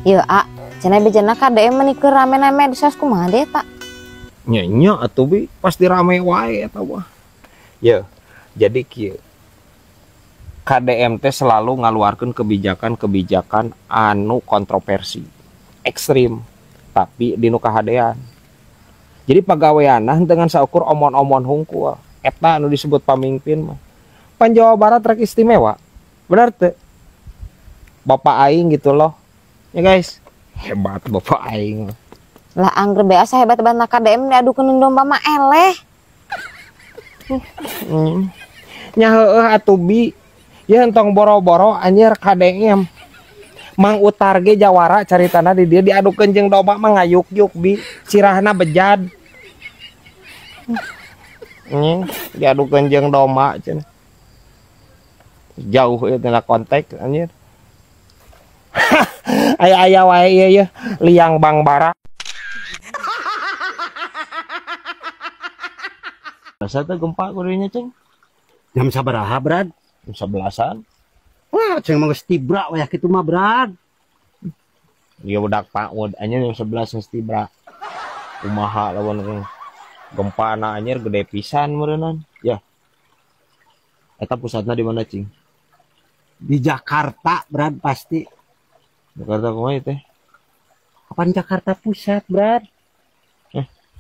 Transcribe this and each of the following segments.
Ieu a, cenah bejana KDM meni keur rame-rame di sos kumaha deui eta? Nya nya atuh bi, pasti rame wae eta mah. Ye, jadi kieu. KDM teh selalu ngaluarkeun kebijakan-kebijakan anu kontroversi, ekstrim, tapi di nu kahadean. Jadi pagaweanna dengan saukur omon-omon hungkul. Eta anu disebut pamimpin mah. Pan Jawa Barat rek istimewa. Benar teu? Bapak aing gitu loh. Ya guys, hebat bapak aing. Lah angger biasa hebat-hebat na KDM diadukeun domba mah eleh. Nya heueuh atuh bi. Ya entong boro-boro anjir KDM. Mang Utar ge jawara caritana di dieu diadukeun jeung domba mah ngayuk-yuk bi, sirahna bejad. Diadukeun jeung domba cenah. Jauh ieu tina kontak anjir. Aya-aya wae ieu ye, liang Bang Bara. Rasa teh gempa kudunya ceng. Jam sabaraha Brad? Jam 11-an. Wah, ceng mah geus tibra wayah kitu mah Brad. Ieu budak PAUD anjir jam 11 geus tibra. Kumaha lamun gempa na anjir gede pisan meureunnan. Ya. Eta pusatna di mana cing? Di Jakarta Brad pasti. Jakarta kumaha teh? Kapan Jakarta Pusat Brad?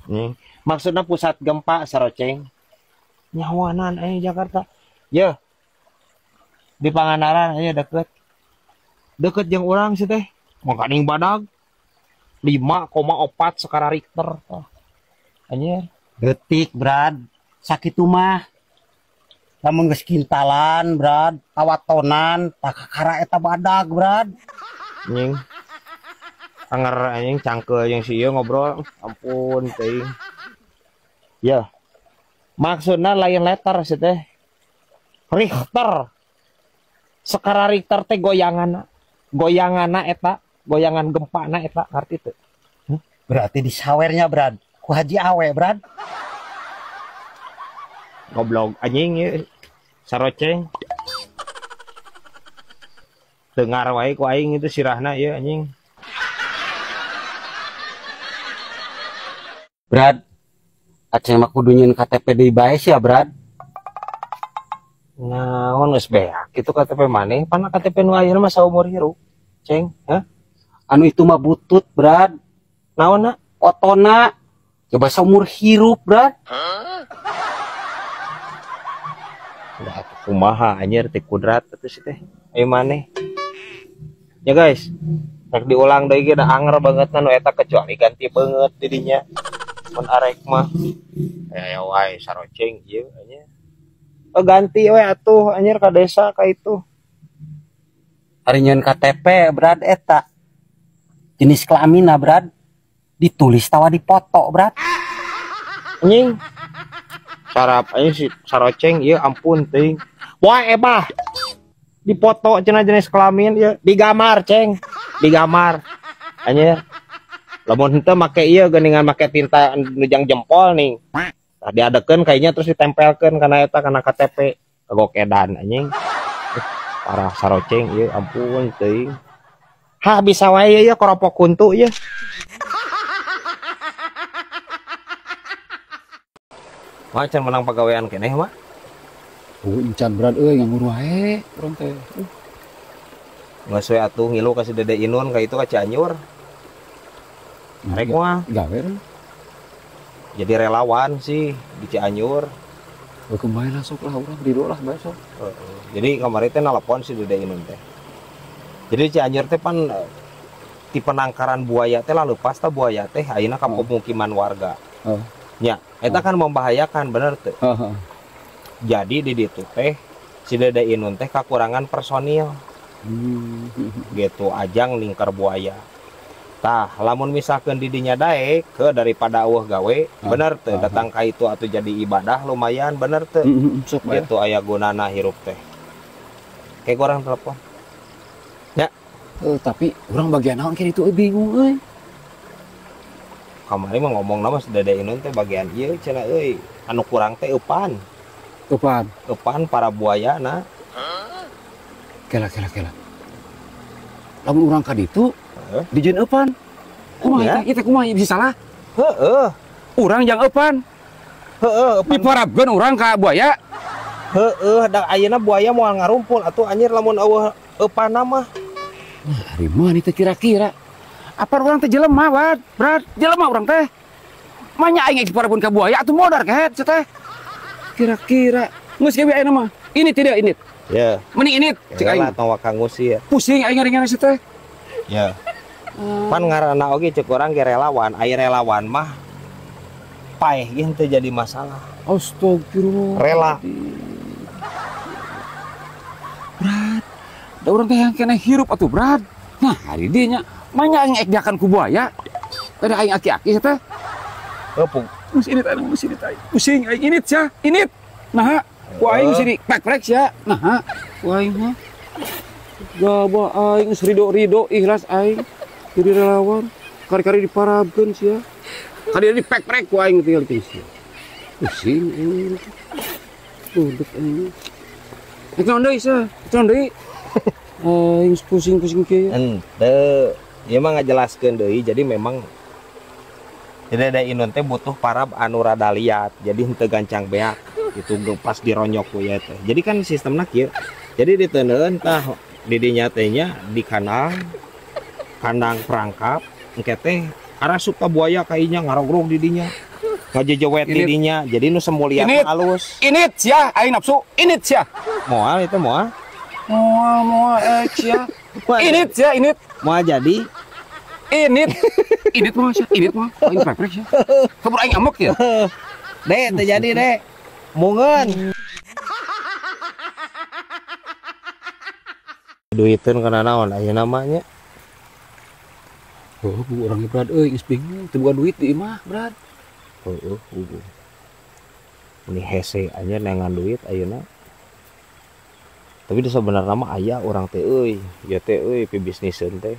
Nih. Maksudna pusat gempa saroceng. Nyawanan aya Jakarta. Ye. Di Pangandaran aya deket. Deket jeung urang sih teh. Makaning badag 5,4 skala Richter. Oh. Anjir. Detik Brad. Sakitu mah. Lamun geus kintalan Brad, kawatonan, takakara eta badag Brad. Anjing. Anger anjing cangkeul jeung si ieu ngobrol. Ampun teuing. Ya. Maksudna lain letter sih teh. Richter. Skala Richter teh goyanganna. Goyanganna eta, goyangan gempana eta, ngarti teu? Berarti disawernya Brad. Ku Haji Awe Brad. Goblok anjing ieu. Saroceng. Dengar wae ku aing itu sirahna ieu anjing. Brad, aceng mah kudu nyieun KTP deui bae sia Brad. Naon geus beak kitu KTP maneh, pan KTP nu ayeuna mah saumur hirup. Ceng, hah? Anu itu mah butut Brad. Naonna? Otona. Coba saumur hirup Brad. Udah kumaha anjir ti kudrat atuh si teh. Ayo maneh. Ya guys, rek diulang deui ge da anger banget nu eta kecuali ganti beungeut di dinya. Mun arek mah aya wae saroceng ieu anjir. Oh, ganti we atuh anjir ka desa ka itu. Ari nyeun KTP Brad eta. Jenis kelaminna Brad ditulis tawa dipoto Brad. Anjing. Sarap anjing si saroceng ieu ampun teuing. Wah ebah. Dipoto cenah jenis kelamin ieu digamar ceng. Digamar. Anjir. Lamun henteu make ieu geuningan make tinta nujang jempol nih. Tah diadekeun kayaknya terus ditempelkeun kana eta kana KTP. Kagok edan anjing. Parah saroceng ieu ampun teuing. Hah bisa wae ieu koropok kuntu ieu. Wah, can menang pagawean keneh mah. Encan Brad euy nganggur wae urang teh. Geus we atuh ngilu ka si Dede Inun ka itu ka Cianjur. Rek mah gawe. Jadi relawan sih di Cianjur. Oh, kemarin sok lah urang di lah besok. Jadi kemarin teh nelpon si Dede Inun teh. Jadi Cianjur teh pan di penangkaran buaya teh lalu pasta buaya teh ayeuna ka pemukiman warga. Nya, eta kan membahayakan bener teh. Jadi di ditu teh si Dede Inun teh kakurangan personil. Gitu ajang lingkar buaya. Tah, lamun misalkan didinya daek ke daripada eueuh gawe, bener teh datang ka itu atau jadi ibadah lumayan bener teh. Gitu aya gunana hirup teh. Kayak orang telepon. Ya. Tapi urang bagian naon kieu itu bingung euy. Kamari mah ngomong nama si Dede Inun teh bagian ieu cenah euy, anu kurang teh eupan. Eupan. Eupan para buaya na. Kela kela kela. Lamun urang ka ditu dijieun eupan. Kumaha ieu teh kumaha bisa salah? Heeh. Urang jang eupan. Heeh, diparabkeun urang ka buaya. Heeh, da ayeuna buaya moal ngarumpul atuh anjir lamun eueuh eupanna mah. Nah, ari mah teh kira-kira. Apa urang teh jelema, Brad? Brad, jelema urang teh. Manya aing diparabkeun ka buaya atuh modar kehet teh. Kira-kira geus ge ayeuna mah. Ini tidak ini. Ya. Mending ini cek aing. Tong waka ngusir. Pusing aing ngaringan si teh. Ya. Pan ngaranna oge cek urang ge relawan, aya relawan mah paeh ge henteu jadi masalah. Astagfirullah. Rela. Brad, da urang teh yang kena hirup atuh Brad. Nah, hari dieu nya manya aing ek ku buaya. Kada aing aki-aki teh. Heuh. Geus ini teh, geus ini teh. Pusing aing init sia, init. Nah, ku aing sini pek-prek sia. Nah, ku aing mah. Gabah aing geus rido-rido ikhlas aing jadi relawan. Kari-kari diparabkeun sia. Kari dipek-prek ku aing tinggal di sia. Pusing aing. Duduk aing. Rek naon deui sia? Rek naon deui? Aing pusing-pusing kieu. Henteu. Ieu mah ngajelaskeun deui jadi memang jadi ada Inun teh butuh parab anu rada liat, jadi henteu gancang beak itu pas dironyok ku ya teh. Jadi kan sistemna kieu. Jadi diteundeun tah di dinya teh nya di kandang kandang perangkap engke teh arasup ka buaya kainya ngarogrog di dinya. Ngajejewet di dinya. Jadi nu semulia halus. Init sia aing nafsu, init sia. Moal itu moal. Moal moal sia. Init sia init. Moal jadi init. Init mah sia, init mah. Aing prek-prek sia. Kabur aing amok ya. Dek, teu jadi dek. Mungeun. Duiteun kana naon ayeuna mah nya. Heuh, bu urang Brad euy geus bingung teu boga duit di imah, Brad. Heueuh, heueuh. Meni hese anjir neangan duit ayeuna. Tapi sebenarnya mah aya urang teh euy, ieu teh euy pibisniseun teh.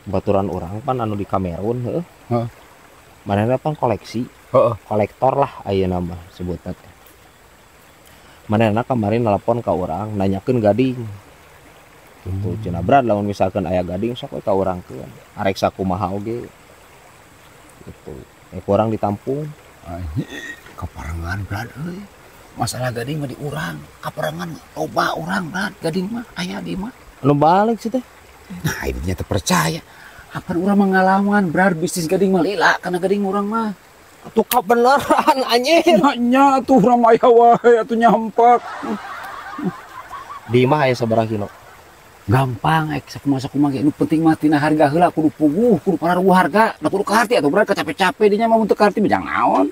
Baturan urang pan anu di Kamerun heuh. Heeh. Manehna pan koleksi. Heeh. Kolektor lah ayeuna mah sebutna teh. Manehna kemarin nelpon ka urang nanyakeun gading. Gitu cenah Brad lamun misalkan aya gading sok we ka urangkeun. Arek sakumaha oge. Gitu. Ku urang ditampung. Kaparengan Brad euy. Masalah gading mah di urang, kaparengan loba urang Brad, gading mah aya di mah. Anu balik sih teh. Nah, ini nyata percaya. Apa urang mengalaman Brad bisnis gading mah lila karena gading urang mah. Atuh kabeneran anjir. Nya atuh urang mah aya wae atuh nyampak. Di imah aya sabaraha kilo? Gampang ek sakumaha-sakumaha ge nu penting mah tina harga heula kudu puguh, kudu pararuguh harga, da kudu kaharti atuh Brad kacape-cape dinya mah mun teu kaharti mah naon.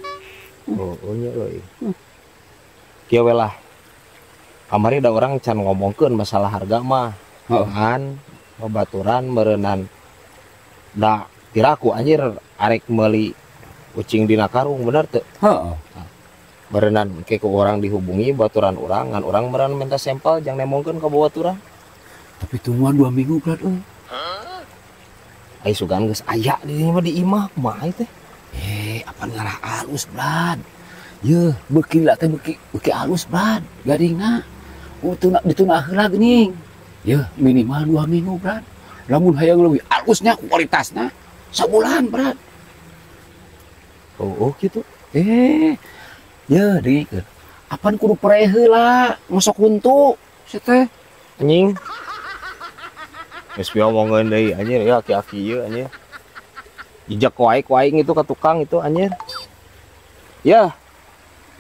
Oh, nya euy. Kieu we lah. Kamari da urang can ngomongkeun masalah harga mah. Heeh. Kan babaturan meureunan da piraku anjir arek meuli ucing dina karung bener teu? Heeh. Meureunan ke ku urang dihubungi baturan urang ngan urang meureun minta sampel jang nemongkeun ka babaturan. Tapi tungguan 2 minggu Brad euy. Ai sugan geus aya di dinya mah di imah kumaha teh? Apa ngarah alus Brad. Yeuh, beuki lah teh beuki alus Brad gadingna. Dituna dituna heula geuning. Yeuh, minimal 2 minggu Brad. Lamun hayang leuwih alusnya kualitasna sabulan Brad. Oh, gitu. Yeuh deui. Apan kudu pere heula ngosok huntu si teh. Anjing. Geus piomongeun deui anjir ya aki-aki ieu anjir. Jejak wae ku aing itu ka tukang itu anjir. Ya.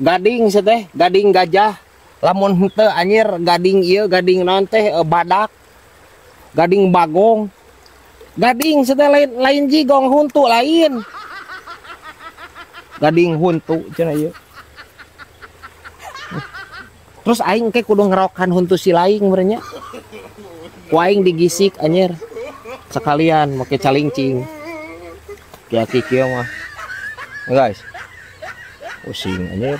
Gading si teh, gading gajah. Lamun henteu anjir gading ieu gading naon teh badak. Gading bagong. Gading si teh lain jigong huntu lain. Gading huntu cenah ieu. Terus aing ke kudu ngerokan huntu si laing meureun nya. Ku aing digisik anjir. Sekalian make calingcing. Ki-ki kieu mah. Guys. Pusing anjir.